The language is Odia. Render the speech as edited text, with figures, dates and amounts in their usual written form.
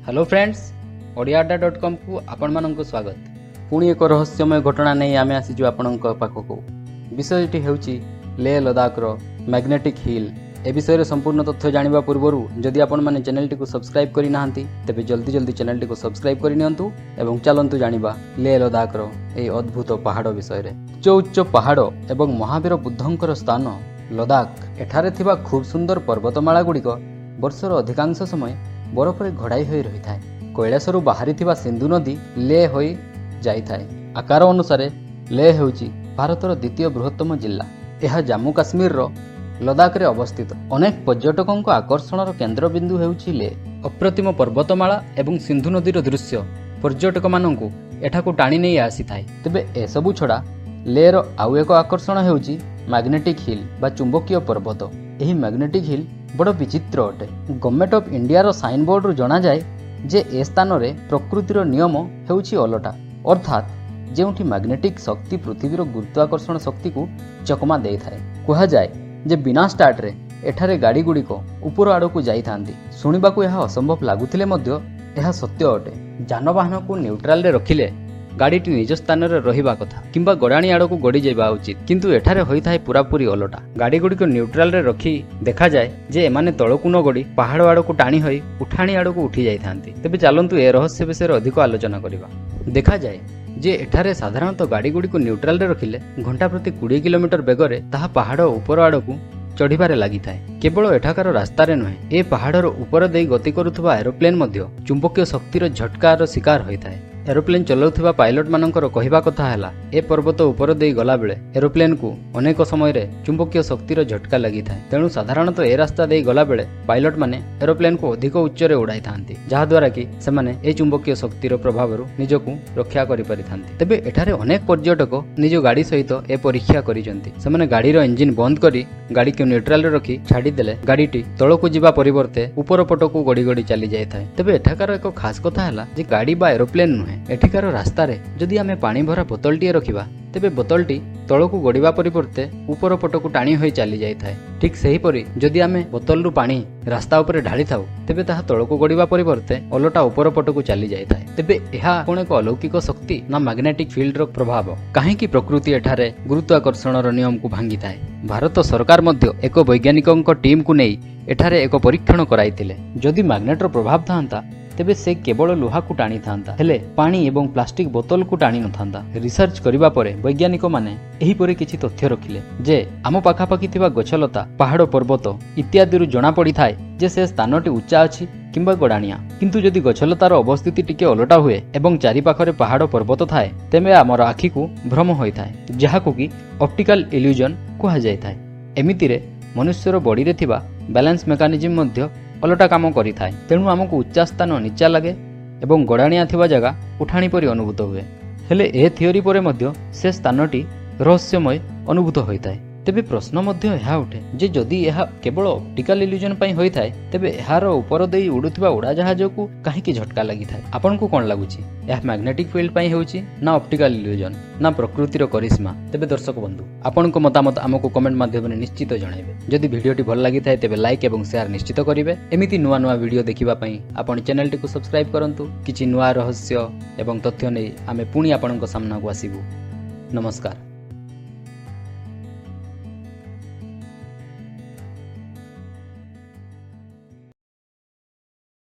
ହ୍ୟାଲୋ ଫ୍ରେଣ୍ଡସ୍, ଓଡ଼ିଆ ଆଡ୍ଡା .କମ୍କୁ ଆପଣମାନଙ୍କୁ ସ୍ୱାଗତ। ପୁଣି ଏକ ରହସ୍ୟମୟ ଘଟଣା ନେଇ ଆମେ ଆସିଛୁ ଆପଣଙ୍କ ପାଖକୁ। ବିଷୟଟି ହେଉଛି ଲେ ଲଦାଖର ମ୍ୟାଗ୍ନେଟିକ୍ ହିଲ୍। ଏ ବିଷୟରେ ସମ୍ପୂର୍ଣ୍ଣ ତଥ୍ୟ ଜାଣିବା ପୂର୍ବରୁ ଯଦି ଆପଣମାନେ ଚ୍ୟାନେଲଟିକୁ ସବସ୍କ୍ରାଇବ୍ କରିନାହାନ୍ତି, ତେବେ ଜଲ୍ଦି ଜଲ୍ଦି ଚ୍ୟାନେଲଟିକୁ ସବସ୍କ୍ରାଇବ୍ କରିନିଅନ୍ତୁ ଏବଂ ଚାଲନ୍ତୁ ଜାଣିବା ଲେ ଲଦାଖର ଏହି ଅଦ୍ଭୁତ ପାହାଡ଼ ବିଷୟରେ। ଉଚ୍ଚ ଉଚ୍ଚ ପାହାଡ଼ ଏବଂ ମହାବୀର ବୁଦ୍ଧଙ୍କର ସ୍ଥାନ ଲଦାଖ। ଏଠାରେ ଥିବା ଖୁବ୍ ସୁନ୍ଦର ପର୍ବତମାଳା ଗୁଡ଼ିକ ବର୍ଷର ଅଧିକାଂଶ ସମୟ ବରଫରେ ଘୋଡ଼ାଇ ହୋଇ ରହିଥାଏ। କୈଳାସରୁ ବାହାରିଥିବା ସିନ୍ଧୁ ନଦୀ ଲେ ହୋଇ ଯାଇଥାଏ। ଆକାର ଅନୁସାରେ ଲେ ହେଉଛି ଭାରତର ଦ୍ୱିତୀୟ ବୃହତ୍ତମ ଜିଲ୍ଲା। ଏହା ଜାମ୍ମୁ କାଶ୍ମୀରର ଲଦାଖରେ ଅବସ୍ଥିତ। ଅନେକ ପର୍ଯ୍ୟଟକଙ୍କ ଆକର୍ଷଣର କେନ୍ଦ୍ରବିନ୍ଦୁ ହେଉଛି ଲେ। ଅପ୍ରତିମ ପର୍ବତମାଳା ଏବଂ ସିନ୍ଧୁ ନଦୀର ଦୃଶ୍ୟ ପର୍ଯ୍ୟଟକମାନଙ୍କୁ ଏଠାକୁ ଟାଣି ନେଇ ଆସିଥାଏ। ତେବେ ଏସବୁ ଛଡ଼ା ଲେର ଆଉ ଏକ ଆକର୍ଷଣ ହେଉଛି ମ୍ୟାଗ୍ନେଟିକ୍ ହିଲ୍ ବା ଚୁମ୍ବକୀୟ ପର୍ବତ। ଏହି ମ୍ୟାଗ୍ନେଟିକ୍ ହିଲ୍ ବଡ଼ ବିଚିତ୍ର ଅଟେ। ଗଭର୍ଣ୍ଣମେଣ୍ଟ ଅଫ୍ ଇଣ୍ଡିଆର ସାଇନବୋର୍ଡରୁ ଜଣାଯାଏ ଯେ ଏ ସ୍ଥାନରେ ପ୍ରକୃତିର ନିୟମ ହେଉଛି ଓଲଟା, ଅର୍ଥାତ୍ ଯେଉଁଠି ମ୍ୟାଗ୍ନେଟିକ୍ ଶକ୍ତି ପୃଥିବୀର ଗୁରୁତ୍ୱାକର୍ଷଣ ଶକ୍ତିକୁ ଚକମା ଦେଇଥାଏ। କୁହାଯାଏ ଯେ ବିନା ଷ୍ଟାର୍ଟରେ ଏଠାରେ ଗାଡ଼ିଗୁଡ଼ିକ ଉପର ଆଡ଼କୁ ଯାଇଥାନ୍ତି। ଶୁଣିବାକୁ ଏହା ଅସମ୍ଭବ ଲାଗୁଥିଲେ ମଧ୍ୟ ଏହା ସତ୍ୟ ଅଟେ। ଯାନବାହନକୁ ନ୍ୟୁଟ୍ରାଲରେ ରଖିଲେ ଗାଡ଼ିଟି ନିଜ ସ୍ଥାନରେ ରହିବା କଥା କିମ୍ବା ଗଡ଼ାଣି ଆଡ଼କୁ ଗଡ଼ିଯିବା ଉଚିତ, କିନ୍ତୁ ଏଠାରେ ହୋଇଥାଏ ପୁରାପୁରି ଓଲଟା। ଗାଡ଼ିଗୁଡ଼ିକୁ ନ୍ୟୁଟ୍ରାଲରେ ରଖି ଦେଖାଯାଏ ଯେ ଏମାନେ ତଳକୁ ନ ଗଡ଼ି ପାହାଡ଼ ଆଡ଼କୁ ଟାଣି ହୋଇ ଉଠାଣି ଆଡ଼କୁ ଉଠି ଯାଇଥାନ୍ତି। ତେବେ ଚାଲନ୍ତୁ ଏ ରହସ୍ୟ ବିଷୟରେ ଅଧିକ ଆଲୋଚନା କରିବା। ଦେଖାଯାଏ ଯେ ଏଠାରେ ସାଧାରଣତଃ ଗାଡ଼ିଗୁଡ଼ିକୁ ନ୍ୟୁଟ୍ରାଲରେ ରଖିଲେ ଘଣ୍ଟା ପ୍ରତି 20 କିଲୋମିଟର ବେଗରେ ତାହା ପାହାଡ଼ ଉପର ଆଡ଼କୁ ଚଢ଼ିବାରେ ଲାଗିଥାଏ। କେବଳ ଏଠାକାର ରାସ୍ତାରେ ନୁହେଁ, ଏ ପାହାଡ଼ର ଉପର ଦେଇ ଗତି କରୁଥିବା ଏରୋପ୍ଲେନ୍ ମଧ୍ୟ ଚୁମ୍ବକୀୟ ଶକ୍ତିର ଝଟକାର ଶିକାର ହୋଇଥାଏ। ଏରୋପ୍ଲେନ୍ ଚଲାଉଥିବା ପାଇଲଟମାନଙ୍କର କହିବା କଥା ହେଲା, ଏ ପର୍ବତ ଉପର ଦେଇ ଗଲାବେଳେ ଏରୋପ୍ଲେନ୍କୁ ଅନେକ ସମୟରେ ଚୁମ୍ବକୀୟ ଶକ୍ତିର ଝଟକା ଲାଗିଥାଏ। ତେଣୁ ସାଧାରଣତଃ ଏ ରାସ୍ତା ଦେଇ ଗଲାବେଳେ ପାଇଲଟମାନେ ଏରୋପ୍ଲେନ୍କୁ ଅଧିକ ଉଚ୍ଚରେ ଉଡ଼ାଇଥାନ୍ତି, ଯାହାଦ୍ୱାରା କି ସେମାନେ ଏ ଚୁମ୍ବକୀୟ ଶକ୍ତିର ପ୍ରଭାବରୁ ନିଜକୁ ରକ୍ଷା କରିପାରିଥାନ୍ତି। ତେବେ ଏଠାରେ ଅନେକ ପର୍ଯ୍ୟଟକ ନିଜ ଗାଡ଼ି ସହିତ ଏ ପରୀକ୍ଷା କରିଛନ୍ତି। ସେମାନେ ଗାଡ଼ିର ଇଞ୍ଜିନ୍ ବନ୍ଦ କରି ଗାଡ଼ିକୁ ନ୍ୟୁଟ୍ରାଲରେ ରଖି ଛାଡ଼ିଦେଲେ ଗାଡ଼ିଟି ତଳକୁ ଯିବା ପରିବର୍ତ୍ତେ ଉପର ପଟକୁ ଗଡ଼ି ଗଡ଼ି ଚାଲି ଯାଇଥାଏ। ତେବେ ଏଠାକାର ଏକ ଖାସ୍ କଥା ହେଲା ଯେ ଗାଡ଼ି ବା ଏରୋପ୍ଲେନ୍ ନୁହେଁ, ଏଠିକାର ରାସ୍ତାରେ ଯଦି ଆମେ ପାଣି ଭରା ବୋତଲଟିଏ ରଖିବା, ତେବେ ବୋତଲଟି ତଳକୁ ଗଡ଼ିବା ପରିବର୍ତ୍ତେ ଉପର ପଟକୁ ଟାଣି ହୋଇ ଚାଲି ଯାଇଥାଏ। ଠିକ୍ ସେହିପରି ଯଦି ଆମେ ବୋତଲରୁ ପାଣି ରାସ୍ତା ଉପରେ ଢାଳିଥାଉ, ତେବେ ତାହା ତଳକୁ ଗଡ଼ିବା ପରିବର୍ତ୍ତେ ଓଲଟା ଉପର ପଟକୁ ଚାଲି ଯାଇଥାଏ। ତେବେ ଏହା କ'ଣ ଏକ ଅଲୌକିକ ଶକ୍ତି ନା ମ୍ୟାଗ୍ନେଟିକ୍ ଫିଲ୍ଡର ପ୍ରଭାବ? କାହିଁକି ପ୍ରକୃତି ଏଠାରେ ଗୁରୁତ୍ୱାକର୍ଷଣର ନିୟମକୁ ଭାଙ୍ଗିଥାଏ? ଭାରତ ସରକାର ମଧ୍ୟ ଏକ ବୈଜ୍ଞାନିକଙ୍କ ଟିମ୍କୁ ନେଇ ଏଠାରେ ଏକ ପରୀକ୍ଷଣ କରାଇଥିଲେ। ଯଦି ମ୍ୟାଗ୍ନେଟର ପ୍ରଭାବ ଥାନ୍ତା, ତେବେ ସେ କେବଳ ଲୁହାକୁ ଟାଣିଥାନ୍ତା, ହେଲେ ପାଣି ଏବଂ ପ୍ଲାଷ୍ଟିକ ବୋତଲକୁ ଟାଣି ନଥାନ୍ତା। ରିସର୍ଚ୍ଚ କରିବା ପରେ ବୈଜ୍ଞାନିକମାନେ ଏହିପରି କିଛି ତଥ୍ୟ ରଖିଲେ ଯେ ଆମ ପାଖାପାଖି ଥିବା ଗଛଲତା, ପାହାଡ଼, ପର୍ବତ ଇତ୍ୟାଦିରୁ ଜଣାପଡ଼ିଥାଏ ଯେ ସେ ସ୍ଥାନଟି ଉଚ୍ଚା ଅଛି କିମ୍ବା ଗଡ଼ାଣିଆ। କିନ୍ତୁ ଯଦି ଗଛଲତାର ଅବସ୍ଥିତି ଟିକେ ଓଲଟା ହୁଏ ଏବଂ ଚାରିପାଖରେ ପାହାଡ଼ ପର୍ବତ ଥାଏ, ତେବେ ଆମର ଆଖିକୁ ଭ୍ରମ ହୋଇଥାଏ, ଯାହାକୁ କି ଅପ୍ଟିକାଲ ଇଲ୍ୟୁଜନ କୁହାଯାଇଥାଏ। ଏମିତିରେ ମନୁଷ୍ୟର ବଡ଼ିରେ ଥିବା ବାଲାନ୍ସ ମେକାନିଜିମ୍ ମଧ୍ୟ ଓଲଟା କାମ କରିଥାଏ। ତେଣୁ ଆମକୁ ଉଚ୍ଚା ସ୍ଥାନ ନିଚା ଲାଗେ ଏବଂ ଗଡ଼ାଣିଆ ଥିବା ଜାଗା ଉଠାଣି ପରି ଅନୁଭୂତ ହୁଏ। ହେଲେ ଏ ଥିଓରି ପରେ ମଧ୍ୟ ସେ ସ୍ଥାନଟି ରହସ୍ୟମୟ ଅନୁଭୂତ ହୋଇଥାଏ। ତେବେ ପ୍ରଶ୍ନ ମଧ୍ୟ ଏହା ଉଠେ ଯେ ଯଦି ଏହା କେବଳ ଅପ୍ଟିକାଲ ଇଲ୍ୟୁଜନ ପାଇଁ ହୋଇଥାଏ, ତେବେ ଏହାର ଉପର ଦେଇ ଉଡ଼ୁଥିବା ଉଡ଼ାଜାହାଜକୁ କାହିଁକି ଝଟକା ଲାଗିଥାଏ? ଆପଣଙ୍କୁ କ'ଣ ଲାଗୁଛି, ଏହା ମ୍ୟାଗ୍ନେଟିକ୍ ଫିଲ୍ଡ ପାଇଁ ହେଉଛି ନା ଅପ୍ଟିକାଲ ଇଲ୍ୟୁଜନ ନା ପ୍ରକୃତିର କରିସ୍ମା? ତେବେ ଦର୍ଶକ ବନ୍ଧୁ, ଆପଣଙ୍କ ମତାମତ ଆମକୁ କମେଣ୍ଟ ମାଧ୍ୟମରେ ନିଶ୍ଚିତ ଜଣାଇବେ। ଯଦି ଭିଡ଼ିଓଟି ଭଲ ଲାଗିଥାଏ, ତେବେ ଲାଇକ୍ ଏବଂ ସେୟାର ନିଶ୍ଚିତ କରିବେ। ଏମିତି ନୂଆ ନୂଆ ଭିଡ଼ିଓ ଦେଖିବା ପାଇଁ ଆପଣ ଚ୍ୟାନେଲଟିକୁ ସବସ୍କ୍ରାଇବ୍ କରନ୍ତୁ। କିଛି ନୂଆ ରହସ୍ୟ ଏବଂ ତଥ୍ୟ ନେଇ ଆମେ ପୁଣି ଆପଣଙ୍କ ସାମ୍ନାକୁ ଆସିବୁ। ନମସ୍କାର।